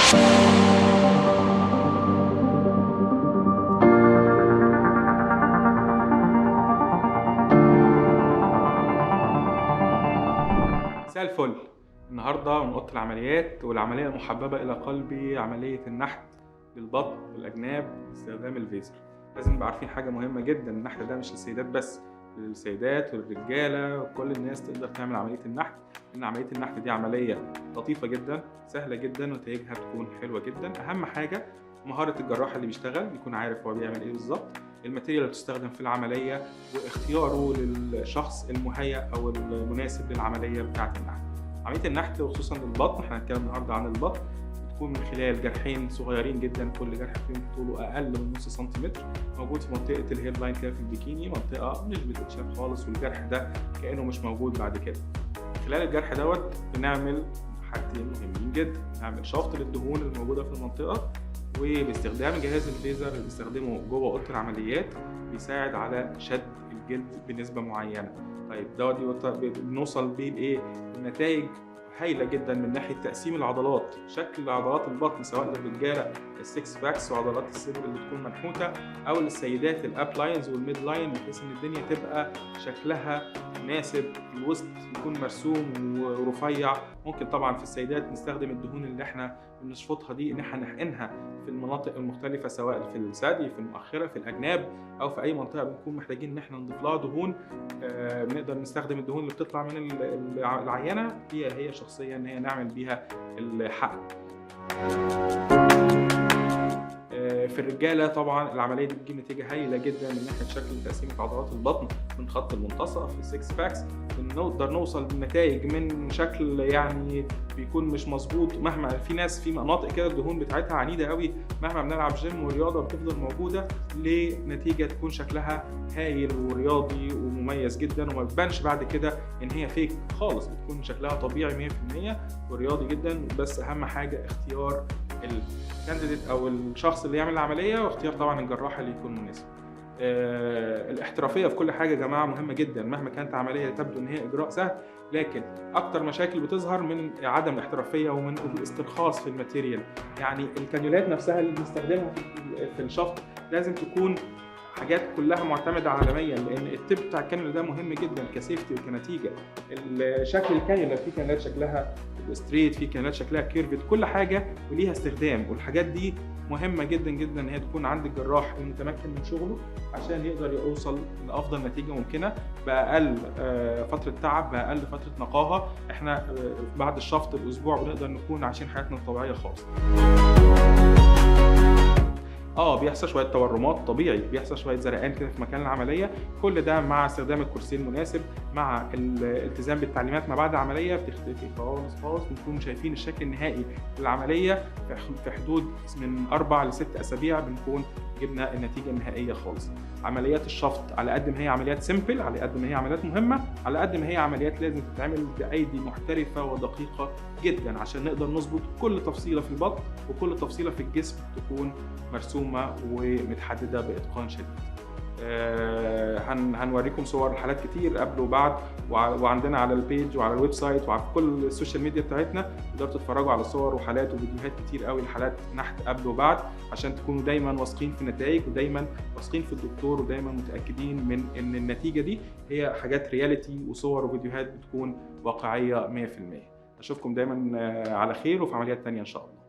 مساء الفل. النهارده من اوضة العمليات، والعملية المحببة الى قلبي، عملية النحت للبطن والاجناب باستخدام ال Vaser. لازم نبقى عارفين حاجة مهمة جدا، النحت ده مش للسيدات بس، للسيدات والرجاله وكل الناس تقدر تعمل عملية النحت، لان عملية النحت دي عملية لطيفة جدا، سهلة جدا، ونتائجها بتكون حلوة جدا. اهم حاجة مهارة الجراح اللي بيشتغل، يكون عارف هو بيعمل ايه بالظبط، ال material اللي بتستخدم في العملية، واختياره للشخص المهيأ او المناسب للعملية بتاعه النحت. عملية النحت وخصوصا للبطن، احنا هنتكلم النهارده عن البطن، بتكون من خلال جرحين صغيرين جدا، كل جرح فيهم طوله اقل من نص سنتيمتر، موجود في منطقة ال hairline كده في البيكيني، منطقة مش بتتشاف خالص، والجرح ده كانه مش موجود بعد كده. خلال الجرح دوت بنعمل حاجتين مهمين جدا، نعمل شفط للدهون الموجودة في المنطقة، وباستخدام جهاز ال Vaser اللي بنستخدمه جوه اوضة العمليات بيساعد على شد الجلد بنسبة معينة. طيب دوت بنوصل بيه لايه؟ نتائج هايلة جدا من ناحية تقسيم العضلات، شكل عضلات البطن سواء للرجاله ال six packs وعضلات الصدر اللي تكون منحوته، او للسيدات ال ab lines وال midline، بحيث ان الدنيا تبقى شكلها مناسب، الوسط يكون مرسوم ورفيع. ممكن طبعا في السيدات نستخدم الدهون اللي احنا بنشفطها دي ان احنا نحقنها في المناطق المختلفة، سواء في الثدي، في المؤخرة، في الاجناب، او في اي منطقة بنكون محتاجين ان احنا نضيف لها دهون. بنقدر نستخدم الدهون اللي بتطلع من العينة هي شخصيا ان هي نعمل بيها الحقن. في الرجالة طبعا العملية دي بتجيب نتيجة هايلة جدا من ناحية شكل تقسيمه عضلات البطن من خط المنتصف في ال six packs. بنقدر نوصل بنتائج من شكل يعني بيكون مش مظبوط، مهما في ناس في مناطق كده الدهون بتاعتها عنيدة قوي، مهما بنلعب جيم ورياضة بتفضل موجودة، لنتيجة تكون شكلها هايل ورياضي ومميز جدا، وما بتبانش بعد كده ان هي fake خالص، بتكون شكلها طبيعي 100% ورياضي جدا. بس اهم حاجة اختيار ال candidate او الشخص اللي يعمل العملية، واختيار طبعا الجراح اللي يكون مناسب. الاحترافية في كل حاجة يا جماعة مهمة جدا، مهما كانت عملية تبدو ان هي اجراء سهل، لكن اكتر مشاكل بتظهر من عدم الاحترافية ومن الاسترخاص في ال material. يعني الكانيولات نفسها اللي بنستخدمها في الشفط لازم تكون حاجات كلها معتمدة عالميا، لان ال tip بتاع الكانيولا ده مهم جدا ك safety وكنتيجه. شكل الكانيولا، في كانيولات شكلها straight، في كانيولات شكلها curved، كل حاجة وليها استخدام، والحاجات دي مهمة جدا جدا ان هي تكون عند الجراح المتمكن من شغله عشان يقدر يوصل لافضل نتيجة ممكنة باقل فترة تعب، باقل فترة نقاهه. احنا بعد الشفط باسبوع بنقدر نكون عايشين حياتنا الطبيعية خالص. بيحصل شوية تورمات طبيعي، بيحصل شوية زرقان كده في مكان العملية، كل ده مع استخدام الكرسي المناسب، مع الالتزام بالتعليمات ما بعد العملية بتختفي خالص خالص. بنكون شايفين الشكل النهائي للعملية في حدود من 4 ل 6 اسابيع، بنكون جبنا النتيجة النهائية خالص. عمليات الشفط على قد ما هي عمليات simple، على قد ما هي عمليات مهمة، على قد ما هي عمليات لازم تتعمل بايدي محترفه ودقيقة جدا عشان نقدر نظبط كل تفصيله في البطن وكل تفصيله في الجسم تكون مرسومه ومتحدده باتقان شديد. هنوريكم صور حالات كتير قبل وبعد، وعندنا على ال page وعلى ال website وعلى كل ال social media بتاعتنا تقدروا تتفرجوا على صور وحالات وفيديوهات كتير قوي لحالات نحت قبل وبعد، عشان تكونوا دايما واثقين في النتائج، ودايما واثقين في الدكتور، ودايما متاكدين من ان النتيجة دي هي حاجات reality وصور وفيديوهات بتكون واقعية 100%. اشوفكم دايما على خير وفي عمليات تانية ان شاء الله.